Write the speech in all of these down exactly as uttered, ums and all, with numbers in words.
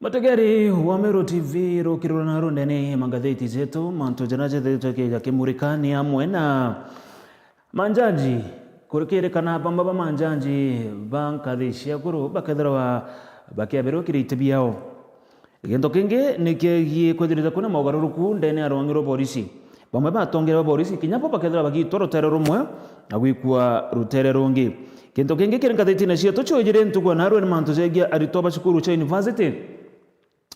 Utegeri wa Meru T V rukirura na rundene mangatheti jetu, mantu jana jethetwe jakimurika ni amwe na manjaji kurikirikana bamwe ba manjaji ba nkathi cia iguru bakethirwa bakiabirwa kiri iti biao. Gintu kingi ni kiegie kwithirithia kwina maugaruruku ndene ya rwangi rwa borisi. Bamwe ba atongeria ba borisi kinya bo bakethirwa bagitwa rutere rumwe na gwikua rutere rungi. Gintu kingi kiri ngathitine cietu ciujire ntuku ya narua ni mantu jegie aritwa ba cukuru cia university.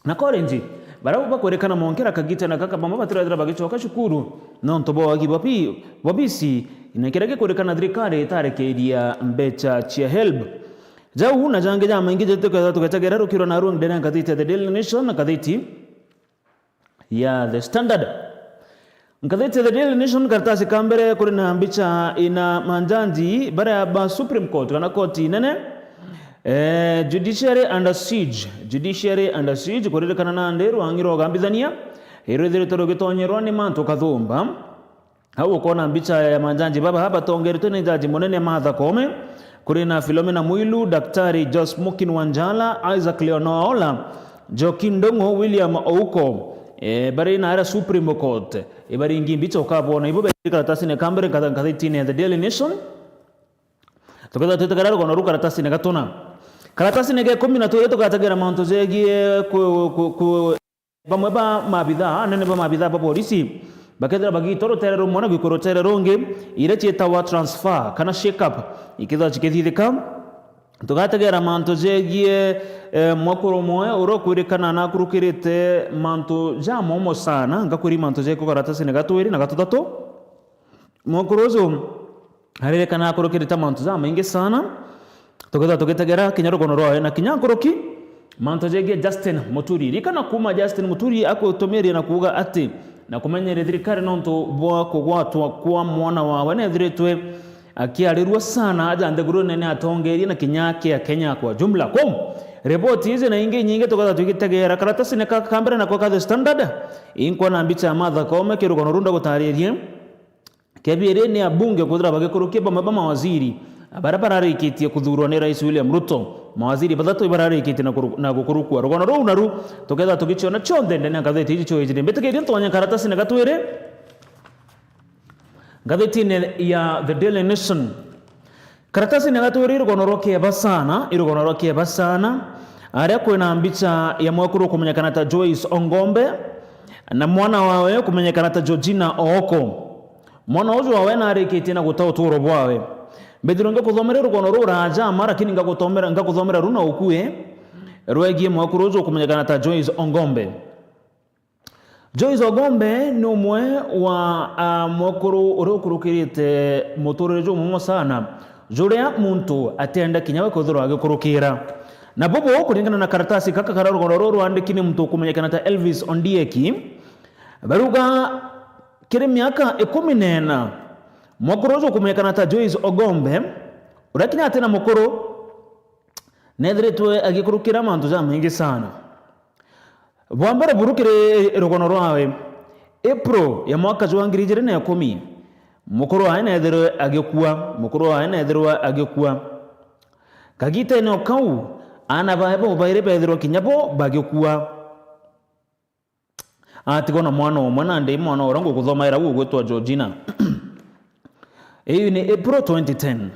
Na college, baria bakwirikana mwankira kagitene gaka bamwe batirethira bagicoka cukuru nontu bwa wagi bwa bi-, bwa bisi, na kiria gikwirikana thirikari itarekeria mbeca cia helb. Jau na jangi jamaingi jetu tukethirwa tugetegera rukirwa narua ndene ya ngathiti ya The Daily Nation na ngathiti ya The Standard. Ngathiti ya The Daily Nation, karatasi ka mbere, kuri na mbicha ina manjanji baria ba Supreme Court kana koti nene. Eh, judiciary under siege, judiciary under siege, kuririkana nandi rwangi rwa ugambithania irwithiritwe rugitonyerwa ni mantu kathumba. Au ukona mbicha ya manjanji baba batongeretwe ni jaji munene Martha Koome, kuri na Philomena Mwilu, Daktari Josh Mukin Wanjala, Isaac Leonoa Ola, Njoki Ndung'u, William Ouko, eh, bari na aria Supreme Court, ibaringi mbicha ukabona ibo beri karatasine ka mbere nkatha-, nkathitine ya The Daily Nation. Tukethirwa twitegera rugono ruu karatasine gatuna. Karatasine ga ikumi na twiri tugategera mantu jegie ku-, ku-, ku-, bamwe ba maabithaa anene ba maabithaa ba borisi bakethirwa bagitwa rutere rumwe na gwikwa rutere rungi, iria cietagwa transfer kana shake up, ikethirwa cikithithika. Tugategera mantu jegie, eh, mwekuru umwe uria ukwirikana na akurukirite mantu jamomo sana, ngakwiri mantu jeku karatasine ga twiri na ga tuthatu. Mwekuru uju aririkana akurukirite mantu jamaingi sana, tukethirwa tugitegera kinya rugono rwawe na kinya nkuruki mantu jegie Justin Muturi. Ririkana kuuma Justin Muturi akutumiria na kuuga ati na kumenyeria thirikari nontu bwa kugwatwa kwa mwana wawe nethiritwe akiarirua sana aja nthiguru nene atongeria na kinya kia Kenya kwa jumla. Kou riboti iji na ingi inyingi tukethirwa tugitegera karatasine ka, ka mbere nako ka The Standard, inkwona mbicha ya Martha Koome ki rugono ruu ndagutaririe. Kia biiri ni abunge kwithirwa bagikurukia bamwe ba mawaziri baria bararikitie kuthuurwa ni Rais William Ruto. Mawaziri bathatu ibararikitie na kuru-, na gukurukua. Rugono ruu naru tukethirwa tugiciona cionthe ndene ya ngatheti iji ciujire. Mbitikirie ntonye karatasine ga twiri, ngathetiine ya The Daily Nation. Karatasine ga twiri rugono rwa kieba sana, i rugono rwa kieba sana, aria kwina mbicha ya mwekuru kumenyekana ta Joyce Ongombe na mwana wawe kumenyekana ta Georgina Ooko. Mwana uju wawe narikitie na guta uturo bwawe. Mbithirwe ngikuthomera rugono ruu rajama, lakini ngakuthomera, ngakuthomera runa ukue rwegie mwekuru uju ukumenyekana ta Joyce Ongombe. Joyce Ogombe ni umwe wa, ah, mwekuru uria ukurukirite muturire jumumo sana, juria muntu atienda kinya we kwithirwa agikurukira. Na bubu, kuringana na karatasi gaka karia rugono ruru rwandiki ni muntu ukumenyekana ta Elvis Ondieki, baruga kiri miaka ikumi na ina, mwekuru uju ukumenyekana ta Joyce Ogombe, uria kinya ati na mukuru, nethiritwe agikurukira mantu jamaingi sana. Bwa mbere buru kiri rugono rwawe, April ya mwaka jwa ngiri ijiri na ikumi, mukuru wawe neethirwe agikua, mukuru wawe neethirwe agikua. Kagitene o kau, aana bawe bobairi beethirwa kinya bo bagikua. Atigwa na mwana umwe, nandi mwana uria ngukuthomaira uu ugwitwa Georgina. Iu ni April twenty ten.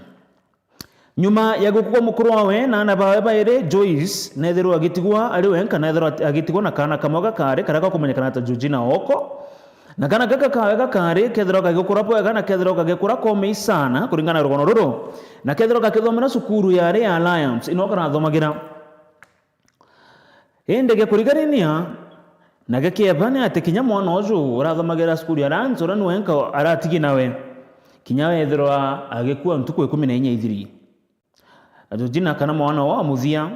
Nyuma ya gukua kwa mukuru wawe na aana bawe bairi, Joyce neethirwe agitigwa ari wenka, neethirwa ati-, agitigwa na kaana kamwe gakaari, karia gakumenyekana ta Georgina Ooko. Na kaana gaka kawe gakaari, keethirwa gagikura bwega na keethirwa gagikura komei sana, kuringana na rugono ruru, na keethirwa gakithomera cukuru ya aria ya Alliance, ino karathomagira. Indi gia kurigania na gia kieba ni ati kinya mwana uju urathomagira cukuru ya Alliance, uria ni wenka aratigi nawe, kinya weethirwa agikua ntuku ikumi na inya ithiri. Na Georgina kana mwana wa muthia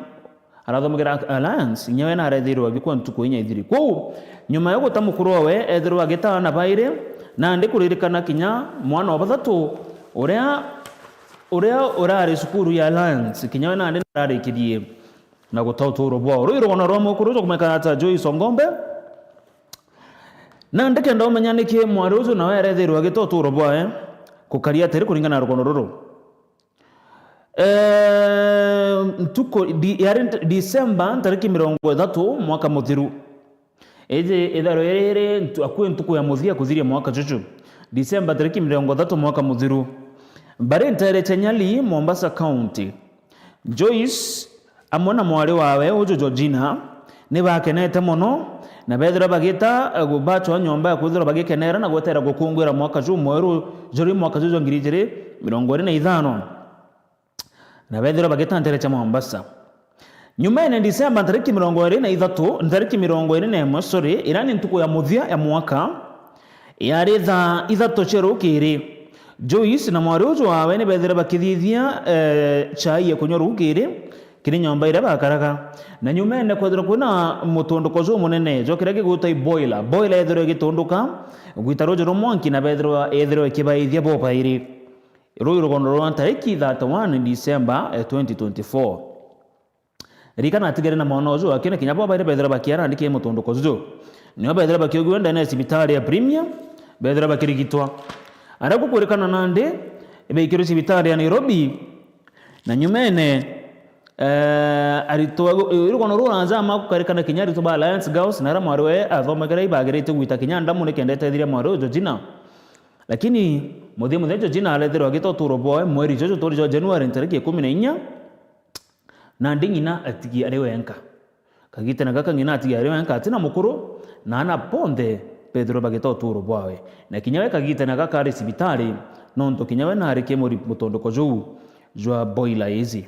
arathomagira Alliance, kinya we nareethirwe agikua ntuku inya ithiri. Kwou, nyuma ya guta mukuru wawe, eethirwe agita aana bairi, nandi kuririkana kinya mwana wa bathatu uria, uria urari cukuru ya Alliance, kinya we nandi nararikirie na guta uturo bwao. Ruu i rugono rwa mwekuru uju ukumwikana ata Joyce Ongombe? Nandi kenda umenya niki mwari uju nawe areethirwe agita uturo bwawe, kukaria atiri kuringana na rugono ruru. Eh, ntuku, di-, yari nt-, December ntariki mirongo ithatu mwaka muthiru. Iji itharwa iri iri ntu-, akui ntuku ya muthia kuthiria mwaka juju. December ntariki mirongo ithatu mwaka muthiru. Bari ntere cia Nyali, Mombasa County. Joyce amwe na mwari wawe uju Georgina ni bakenete mono, na bethirwa bagita, eh, gu-, bachwa nyomba ya kwithirwa bagikenera na gwetera gukungwira mwaka juu mweru, juri mwaka juu jwa ngiri ijiri mirongo iri na ithano. Na bethirwa bagita ntere cia Mombasa. Nyumene Disemba ntariki mirongo iri na ithatu, ntariki mirongo iri na imwe, sorry, ira ni ntuku ya muthia ya mwaka, yari thaa ithatu cia rukiri. Joyce na mwari uju wawe ni bethire bakithithia, eh, chai ya kunywa rukiri kiri nyomba iria bakaraga. Na nyumene kwethirwa kwina mutunduko jumunene jwa kiria gigwitwa i boiler. Boiler yethirwa igitunduka gwita ruju rwa mwanki na bethirwa, yethirwa ikibaithia bobairi. Ruu rugono rwa ntariki thirty-one December, eh, twenty twenty-four. Ririkana atigere na mwana uju akina kinya bo bairi bethira bakiara ndiki mutunduko juju. Nio bethira bakiugua ndene ya cibitari ya Premier, bethira bakirigitwa. Aria gukwirikana nandi, baikirwe cibitari ya Nairobi, na nyumene, eh, aritwa, rugono ruu ranja ma gukarikana kinya aritwa ba Alliance Girls, na aria mwari we athomagera ibagirite gwita kinya ndamu nikenda etethiria mwari uju Georgina. Lakini muthia muthia Georgina arethirwa agita uturo bwawe mweri juju turi jwa January ntariki ikumi na inya, nandi ng'ina atigi ari wenka. Kagitene gaka ng'ina atigi ari wenka, atina mukuru, na ana bonthe bethirwe bagita uturo bwawe. Na kinya we kagitene gaka ari cibitari, nontu kinya we nari kimuri mutondoka juu jwa boiler iji.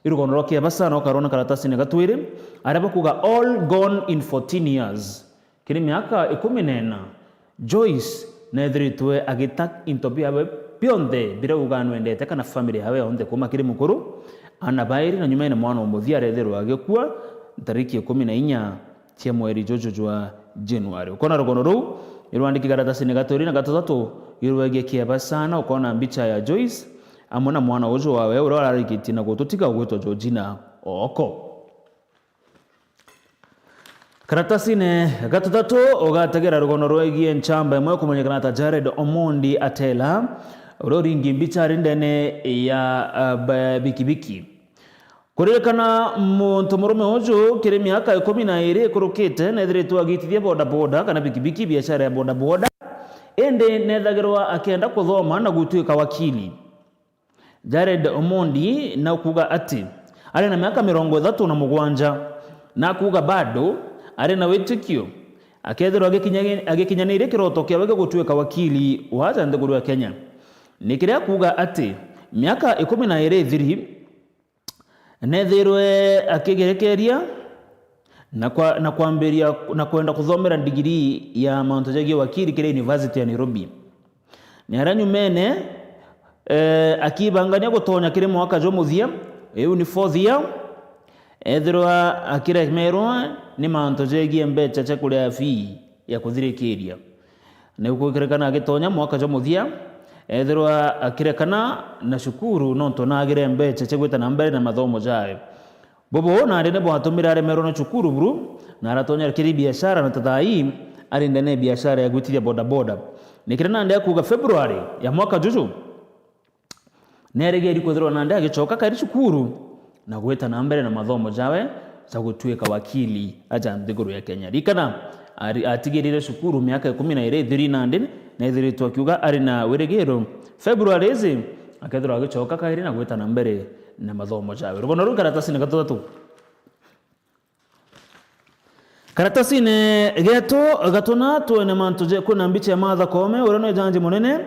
Irugono rwa kieba sana ukarona karatasine gatwiri, aria bakuga all gone in fourteen years. Kiri miaka ikumi na ina, Joyce neethiritwe agita into biawe bionthe biria uga nwendete kana family yawe yonthe, kuuma kiri mukuru, ana bairi na nyumene mwana umuthia arethirwa agikua ntariki ikumi na inya cia mweri juju jwa January. Ukona rugono ruu irwandiki karatasine gatwiri na gatutatu irwegie kieba sana, ukona mbicha ya Joyce amwe na mwana uju wawe uria urarikitie na gututiga ugwitwa Georgina Ooko. Karatasine gatutatu ugategera rugono rwegie nchamba imwe kumenyekana ta Jared Omondi Atela, uria uringi mbicha ari ndene ya, uh, ba-, bikibiki. Kuririkana muntu murume uju kiri miaka ikumi na iri ikurukite, neethiritwe agitithia bodaboda kana bikibiki, biashara ya bodaboda, indi neethagirwa akienda kuthoma na gutuika wakili. Jared Omondi na kuuga ati ari na miaka mirongo ithatu na mugwanja, na kuuga bado ari na witikio akethirwa agikinya-, agikinyaniria kiroto kiawe gia gutuika wakili wa aja nthiguru ya Kenya. Ni kiria kuuga ati miaka ikumi na iri ithiri, neethirwe akigerekeria na kwa-, na kwambiria na kwenda kuthomera ndigiri ya mantu jegie wakili kiri University ya Nairobi. Ni aria nyumene, eh, akibangania gutonya kiri mwaka jwa muthia, iu ni fourth year, ethirwa akiremerwa ni mantu jegie mbecha cia kuria fee ya kuthirikiria. Ni gukwirikana agitonya mwaka jwa muthia, ethirwa akirekana na cukuru nontu naagire mbecha cia gwita na mbere na mathomo jawe. Bubu nandi ni bwatumire aremerwa na cukuru buru, na aratonya kiri biashara na tathai ari ndene ya biashara ya gwitithia bodaboda. Ni kiri nandi akuuga February ya mwaka juju, neerigeri kwithirwa nandi agicoka kari cukuru na gwita na mbere na mathomo jawe ja gutuika wakili aja nthiguru ya Kenya. Ririkana, ari-, atigirire cukuru miaka ikumi na iri ithiri nandi, na ethiritwe akiuga ari na wirigiro February iji akethirwa agicoka kairi na gwita na mbere na mathomo jawe. Rugono ruu karatasine gatutatu. Karatasine getu gatuna twene mantu je, kwina mbicha ya Martha Koome, uria ni jaji munene.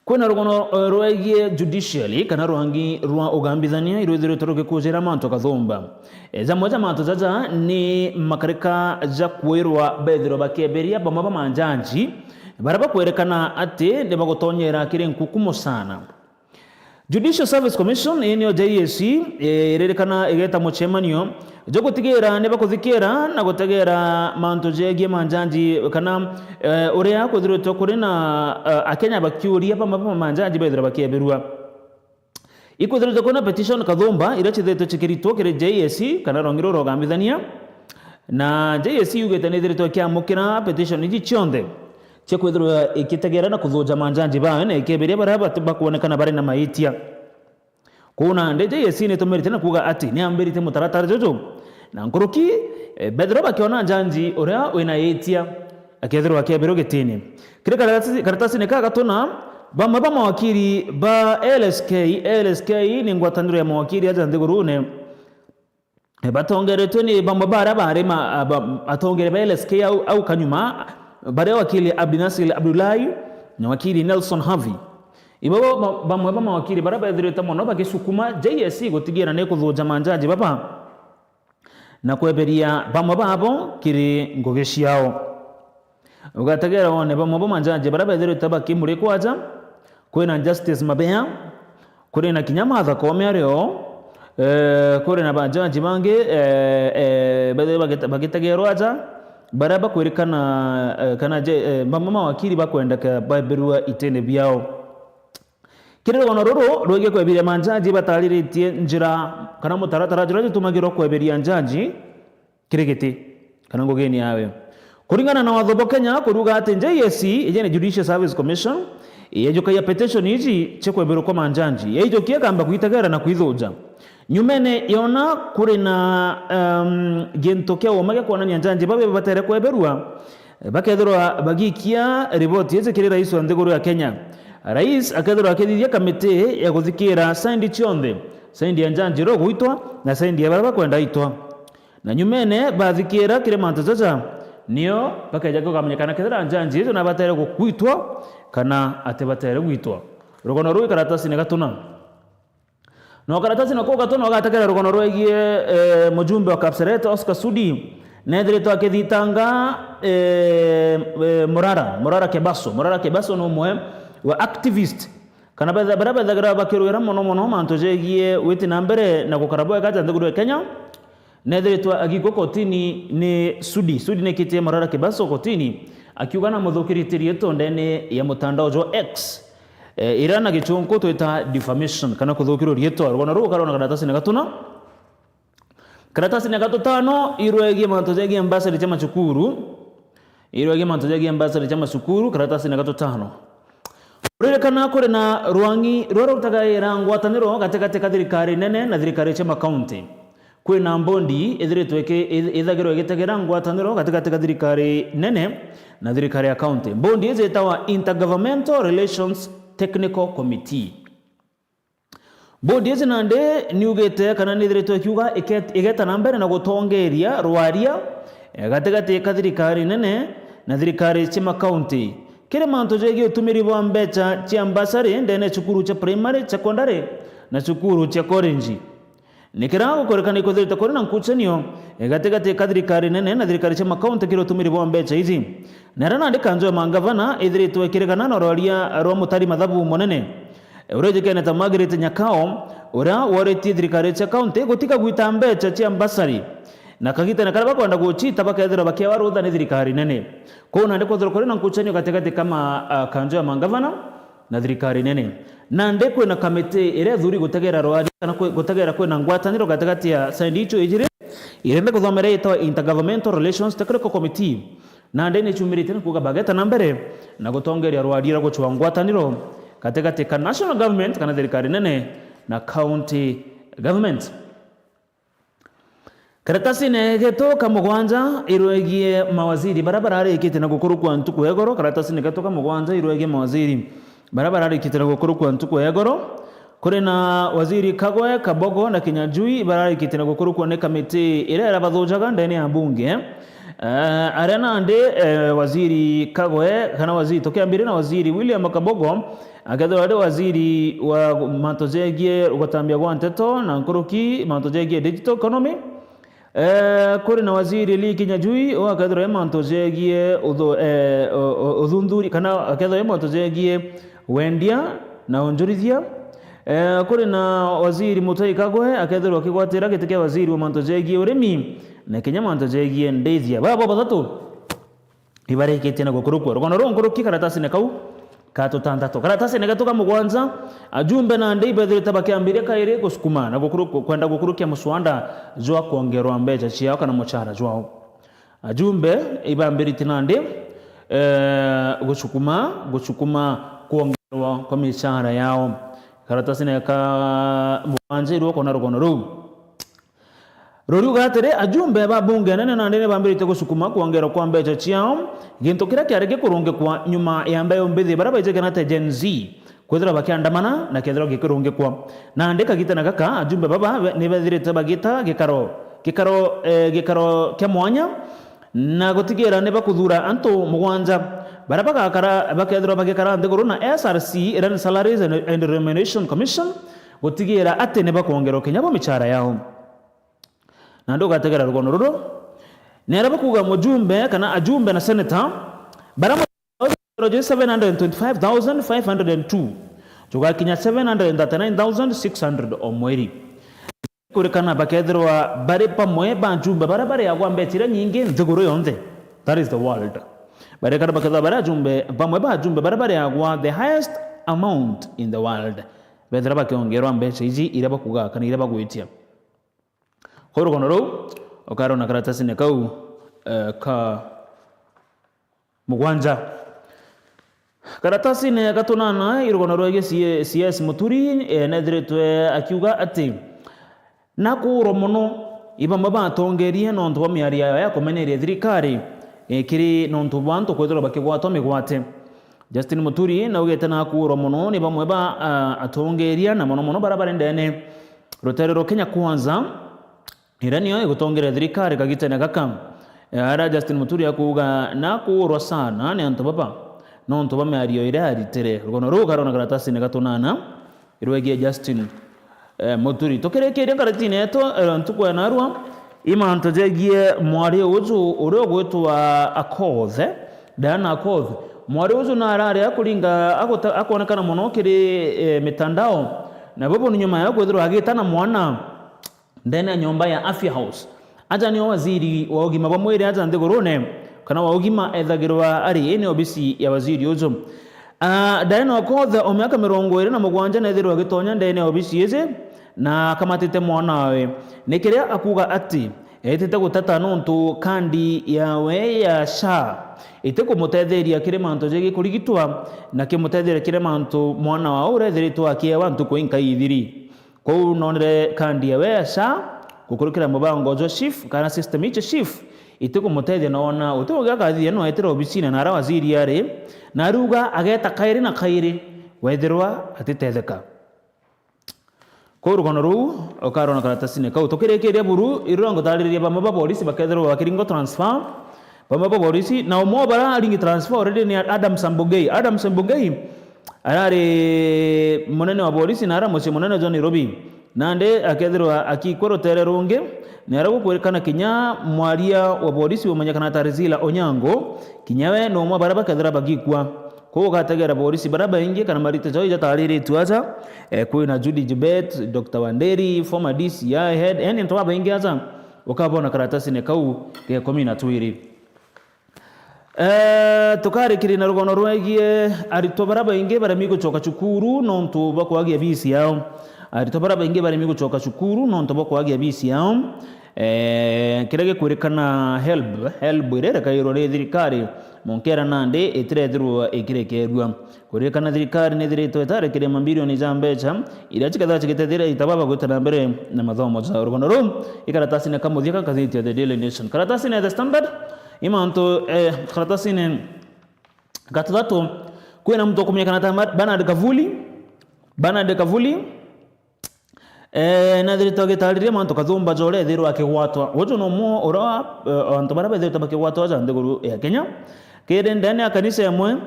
Kwina rugono, eh, rwegie judiciary kana rwangi rwa ugambithania irwithiritwe rugikujira mantu kathumba. Eh, jamwe ja mantu jaja ni makarika ja kwirwa bethirwa bakieberia bamwe ba manjanji baria bakwerekana ati ni bagutonyera kiri nkukumo sana. Judicial Service Commission, ii niyo J S C, eh, iririkana igeta mucemanio jwa gutigira ni bakuthikira na gutegera mantu jegie manjanji kana, eh, uria kwithiritwe kuri na, eh, Akenya bakiuria bamwe ba manjanji bethirwa bakieberua. Ikwithiritwe kwina petition kathumba iria cithiritwe cikiritwo kiri J S C kana rwangi ruru rwa ugambithania, na J S C yugite ni ithiritwe ikiamukira petition iji cionthe cia kwithirwa ikitegera na kuthuja manjanji bayo na ikeberia baria bat-, bakwonekana bari na maitia. Kwou nandi J S C ni itumirite na kuuga ati ni ambirite mutaratara juju, na nkuruki, eh, bethirwa bakiona njanji uria wina itia akethirwa akebirwa gitini. Kiri karatasi, karatasini ka gatuna, bamwe ba mawakiri ba L S K, L S K ni ngwataniro ya mawakiri aja nthigurune, eh, batongeretwe ni bamwe ba aria baari ma-, a-, ba-, atongeria ba L S K au, au kanyuma, baria wakili Abdinasir Abdullahi na wakili Nelson Havi. Ibo ba-, bamwe ba mawakiri baria bethirite mono bagisukuma J S C gutigira ni kuthuja manjaji baba na kweberia bamwe babo kiri ngugi ciao. Ugategera wone bamwe ba manjaji baria bethirite bakimurikwa aja, kwina Justice Mabea, kuri na kinya Martha Koome ari o, eh, kuri na bajaji bangi, eh, eh, bethirwe bagite-, bagitegerwa aja, baria bakwirikana, eh, kana je-, eh, bamwe mawakiri bakwendeka baeberua itene biao. Kiri rugono ruru rwegii kwebiria manjaji batariritie njira kana mutaratara juria jutumagirwa kweberia njaji kiri giti kana ngugini yawe. Kuringana na watho bwa Kenya, kuruga ati J S C, iji ni Judicial Service Commission, yejukagia petition iji cia kweberwa kwa manjaji, yaijukia ikamba kwitegera na kwithuja. Nyumene yona kuri na, um, gintu kia uuma gia kwonania njaji babe batere kweberua, bakethirwa bagiikia riboti iji kiri rais wa nthiguru ya Kenya. Rais akethirwa akithithia kamiti ya guthikira saindi cionthe, saindi ya njanji iria igwitwa na saindi ya baria bakwenda aitwa. Na nyumene bathikira kiri mantu jaja, nio bakeja kugamenyekana kethira njanji icio nabatere gukwitwa kana atibatere gwitwa. Rugono ruu ikaratasini gatuna. Na karatasi nako gatona ugategera rugono rwegie, eh, mujumbe wa Kapseret, Oscar Sudi, nethiritwe akithitanga, eh, eh, Murara, Murara Kebaso. Murara Kebaso ni umwe wa activist, kana betha-, baria bethagira bakirwira mono mono mantu jegie witi na mbere na gukara bwega ja nthiguru ya Kenya. Nethiritwe agikwa kotini ni Sudi. Sudi nekitie Murara Kebaso kotini, akiuga namuthukiritie riitwa ndene ya mutandao jwa X. Eh, iria na gichunku twita defamation, kana kuthukirwa riitwa. Rugono ruu karona karatasini gatuna. Karatasini gatutano, irwegie mantu jegie mbasari cia macukuru. Irwegie mantu jegie mbasari cia macukuru, karatasini gatutano. Kuririkana kuri na rwangi ruria rutagaira ngwataniro gatigati ka thirikari nene na thirikari cia makaunti. Kwina mbondi ithiritwe iki-, ith-, ithagirwa igitegera ngwataniro gatigati ka thirikari nene na thirikari ya kaunti. Mbondi iji itawa Intergovernmental Relations Technical Committee. Mbondi iji nandi niugite kana nithiritwe ikiuga iket-, igeta na mbere na gutongeria rwaria, eh, gatigati ka thirikari nene na thirikari cia makaunti kiri mantu jegie utumiri bwa mbecha cia mbasari ndene ya cukuru cia primary, secondary na cukuru cia college. Nikira gukuririkana ikwithirite kuri na nkuchanio, eh, gatigati ka thirikari nene na thirikari cia makaunti kiri utumiri bwa mbecha iji. Na iria nandi kanjo ya mangavana ithiritwe ikirigana na rwaria rwa mutari mathabu munene, eh, uria ujikene ta Margaret Nyakao, uria woritie thirikari cia kaunti gutiga gwita mbecha cia mbasari na kagitene karia bakwenda gucita bakethirwa bakiewa rutha ni thirikari nene. Kwou nandi kwethirwa kuri na nkuchanio gatigati ka ma-, ah, kanjo ya mangavana na thirikari nene. Nandi kwina kamiti iria ithuri gutegera rwari kana kwi-, gutegera kwina ngwataniro gatigati ya side icio ijiri, irenda kuthomera itwa Intergovernmental Relations Technical Committee. Nandi ni ciumirite na kuuga bageta na mbere na gutongeria rwari rwa gucwa ngwataniro gatigati ka national government kana thirikari nene na county government. Karatasine getu ka mugwanja irwegie mawaziri baria bararikitie na gukurukwa ntuku ya igoro. Karatasine getu ka mugwanja irwegie mawaziri baria bararikitie na gukurukwa ntuku ya igoro. Kuri na waziri Kagwe, Kabogo na Kinyanjui bararikitie na gukurukwa ni kamiti iria irabathujaga ndene ya bunge. Eh, aria nandi, eh, waziri Kagwe, kana waziri, tukiambiria na waziri William Kabogo, akethirwa ari waziri wa mantu jegie gutambia gwa nteto na nkuruki mantu jegie digital economy. Eh, kuri na waziri Lee Kinyanjui, u akethirwa ari mantu jegie uthu-, eh, u-, u-, uthunthuri, kana akethirwa ari mantu jegie wendia na onjorithia. Eh, kuri na waziri Mutahi Kagwe, akethirwa akigwatira giti kia waziri wa mantu jegie urimi na kinya mantu jegie ndithia. Baba bathatu ibarikitie na gukurukwa. Rugono ruu nkuruki karatasine kau ka tutantatu. Karatasine getu ka mugwanja, ajumbe nandi ibethirite bakiambiria kairi gusukuma na gukuru-, kwenda gukurukia muswanda jwa kwongerwa mbecha ciao kana muchara jwao. Ajumbe ibambiritie nandi, eh, gusukuma, gusukuma kwongerwa kwa michara yao. Karatasine ka mugwanja irukona rugono ruu. Ruriuga atiri, ajumbe ba bunge nene nandi ni bambiritie gusukuma kwongerwa kwa mbeca ciao, gintu kiria kiari gikurungikwa nyuma ya mbeu mbithi baria baijikana ta Gen Z kwithirwa bakiandamana na kethirwa gikirungikwa. Nandi kagitene gaka, ajumbe baba be-, ni bethirite bagita gikaro, gikaro, eh, gikaro kia mwanya, na gutigira ni bakuthuura antu mugwanja baria bagakara, bakethirwa bagikara nthiguru na S R C, iria ni Salaries and, and Remuneration Commission, gutigira ati ni bakwongerwa kinya bo michara yao. Na ndugategera rugono ruru, ni aria bakuuga mujumbe kana ajumbe na senator baria seven hundred twenty-five thousand five hundred and two, jugakinya seven hundred thirty-nine thousand six hundred o mweri. Kurikana bakethirwa bari bamwe ba ajumbe baria bariagwa mbeca iria nyingi nthiguru yonthe. That is the world. Barikana bakethirwa bari ajumbe, bamwe ba ajumbe baria bariagwa the highest amount in the world. Bethira bakiongerwa mbeca iji iria bakuga kana iria bagwitia. Kwou rugono ruu ukarona karatasine kau, eh, ka mugwanja. Karatasine ya gatunana, irugono rwegie C-, C S Muturi, eh, nethiritwe akiuga ati, nakuurwa mono i bamwe ba atongeria nontu bwa miario yao ya kumeneria thirikari, eh, kiri nontu bwa antu kwithirwa bakigwatwa migwate. Justin Muturi naugite nakuurwa mono ni bamwe ba, ah, atongeria na mono mono baria bari ndene rutere rwa Kenya Kwanza, iria niyo igutongera thirikari kagitene gaka. Aria Justin Muturi akuuga nakuurwa sana ni antu baba nontu bwa miario iria aritire. Rugono ruu karona karatasine gatunana irwegie Justin, eh, Muturi. Tukirikiria ngaratine yetu, eh, ntuku ya narua, i mantu jegie mwari uju uria ugwitwa Akoth, Diana Akoth. Mwari uju narari akuringa, aguta-, akonekana mono kiri, eh, mitandao, na bubu ni nyuma ya kwithirwa agitana mwana ndene ya nyomba ya Afya House. Aja nio waziri wa ugima bwa mwiri aja nthigurune, kana wa ugima ethagirwa ari ini obisi ya waziri uju. Ah, Diana Okoth o miaka mirongo iri na mugwanja nethirwa agitonya ndene ya obisi iji na akamatite mwanawe. Ni kiria akuuga ati etite guteta nontu kandi yawe ya SHA itikumutetheria kiri mantu jegie kurigitwa na kimutetheria kiri mantu mwana wao urethiritwe akiewa ntuku inkai ithiri. Kwou nonire kandi yawe ya SHA gukurukira mubango jwa SHIF kana system icio SHIF itikumutethia, na ona uti ugi akathithia no etire obisine na ara waziri ari, na ariuga ageta kairi na kairi wethirwa atitetheka. Kwou rugono ruu ukarona karatasine kau. Tukirikiria buru, irura ngutariria bamwe ba borisi bakethirwa bakiringo transfer, bamwe ba borisi, na umwe wa bara aringi transfer already ni Adam Sambugei. Adam Sambugei arari munene wa borisi na ara mucii munene jwa Nairobi. Nandi akethirwa akikwa rutere rungi, ni ara gukwirikana kinya mwaria wa borisi umenyekana ta Rizila Onyango, kinya we ni umwe baria bakethira bagikwa. Kwou ugategera borisi baria baingi kana marita jao ijatariritue aja, eh, kwina Judy Jubet, Doctor Wanderi, former D C I head, yani antu babaingi aja, ukabona karatasine kau ga ikumi na twiri. Eh, tukarikiria na rugono rwegie aritwa baria baingi baremi gucoka cukuru nontu bwa kwagia fees yao. Aritwa baria baingi baremi gucoka cukuru nontu bwa kwagia fees yao. Eh, kiria gikwirikana HELB, HELB iria irekairwe ni thirikari, munkera nandi itirethirwa ikirekerua. Kuririkana thirikari nithiritwe itarekeria mambirioni ja mbeca iria cikethirwa cigitetheria aritwa baba gwita na mbere na mathomo jao. Rugono ruu ikaratasine ka muthia ka ngathiti ya The Daily Nation. Karatasine ya The Standard, i mantu, eh, karatasine ga tuthatu, kwina muntu ukumenyekana ta Ma-, Bernard Kavuli. Bernard Kavuli, eh, nathirite agitariria mantu kathumba ja uria ethirwa akigwatwa. Uju ni umwe uria, eh, antu baria bethirite bakigwatwa aja nthiguru ya Kenya. Kiri ndene ya kanisa imwe,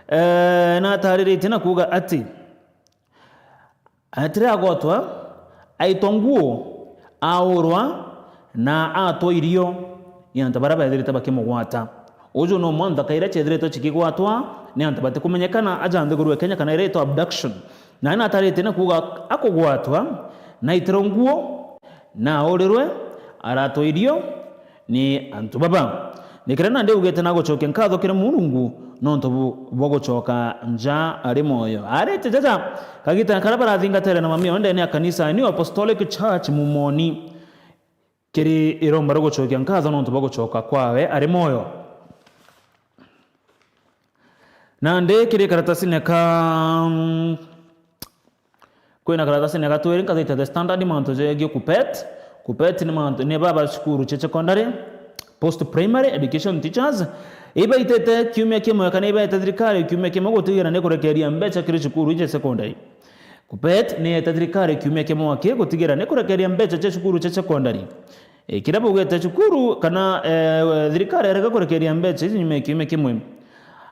eh, natariritie na kuuga ati, atire agwatwa, aitwa nguo, aurwa, na atwa irio ni antu baria bethirite bakimugwata. Uju ni umwe nthaka iria ciethiritwe cikigwatwa ni antu batikumenyekana aja nthiguru ya Kenya, kana iria itwa abduction. Na natarite na kuuga akugwatwa, naitirwe nguo, na aurirwe, aratwa irio ni antu baba. Ni kiria nandi augite na gucokia nkatho kiri Murungu nontu bu-, bwa gucoka nja ari mwoyo. Arite jaja, kagita karia barathingatere na mami o ndene ya kanisa New Apostolic Church Mumoni, kiri iromba ria gucokia nkatho nontu bwa gucoka kwawe ari mwoyo. Nandi kiri karatasine ka, mm, Kwina karatasine ga twiri nkathite The Standard mantu jegie KUPPET. KUPPET ni mantu, ni baba cukuru cia secondary, post primary education teachers, ibaitite kiumia kimwe kana ibaete thirikari kiumia kimwe gutigira ni kurekeria mbeca kiri cukuru cia secondary. KUPPET ni yete thirikari kiumia kimwe aki gutigira ni kurekeria mbeca cia cukuru cia secondary. E, kiria baugite cukuru kana, e, thirikari erega kurekeria mbeca ici nyuma ya kiumia kimwe.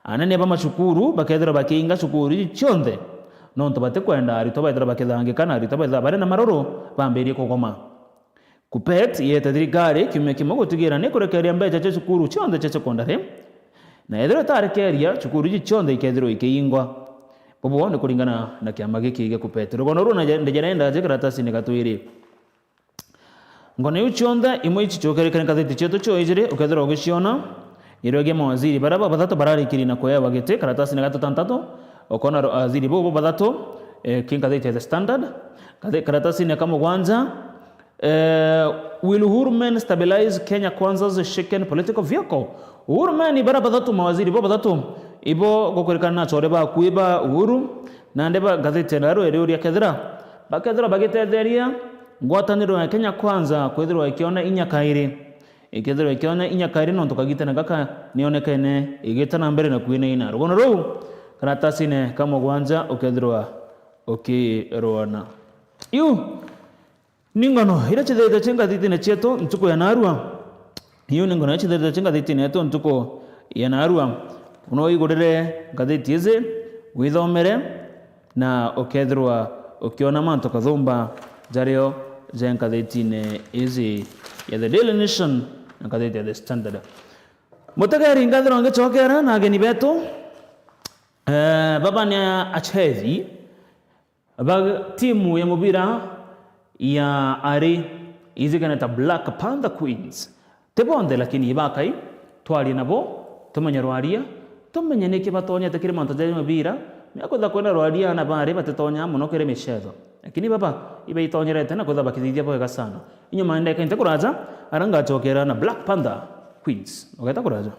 Anene ba macukuru bakethirwa bakiinga cukuru iji cionthe, nontu batikwenda aritwa baithirwa bakithangika na aritwa baithirwa bari na maruru bambirie kugoma. KUPPET yete thirikari kiumia kimwe gutigira ni kurekeria mbeca cia cukuru cionthe cia secondary, na ethirwa itarekeria, cukuru iji cionthe ikethirwa ikiingwa. Bubu ni kuringana na kiama giki gia KUPPET. Rugono ruu na ndejerenda aje karatasine ga twiri. Ngono iu cionthe imwe ici ciukerikana ngathiti cietu cio ijiri, ukethirwa ugiciona, irogia mawaziri baria babathatu bararikirie na kuewa giti, karatasine ga tutantatu, ukona ro-, waziri bau babathatu, eh, ki ngathiti ya The Standard, kathi-, karatasine ka mugwanja, eh, will Uhuru men stabilize Kenya Kwanza's shaken political vehicle? Uhuru men baria bathatu, mawaziri bo bathatu, ibo gukurikana na achore bakui ba Uhuru, nandi ba ngathiti ya Nairobi iriuria kethira, bakethirwa bagitetheria ngwataniro ya Kenya Kwanza kwithirwa ikiona inya kairi. Ikethirwa ikiona inya kairi nontu kagitene gaka nionekene igita na mbere na kwinaina. Rugono ruu karatasine ka mugwanja ukethirwa ukirwona. Iu ni ngono iria cithirite ci ngathitine cietu ntuku ya narua. Iu ni ngono iria cithirite ci ngathitine yetu ntuku ya narua. Uno igurire ngathiti ici, withomere, na ukethirwa ukiona mantu kathumba jario ja ngathitine iji ya The Daily Nation na ngathiti ya The Standard. Mutegeri, ngathirwa ngicokera na ageni betu. Eh, baba ni achethi ba timu ya mubira ya ari ijikene ta Black Panther Queens. Ti bonthe, lakini ibakai, twarie nabo, tumenye rwaria, tumenye niki batonyete kiri mantu ja mubira, mea kwitha kwina rwaria na bari batitonya mono kiri micetho. Lakini baba, ibaitonyerete na kwitha bakithithia bwega sana. Inyuma ndeka inte kuraja, ara ngacokera na Black Panther Queens. Ugeta kuraja.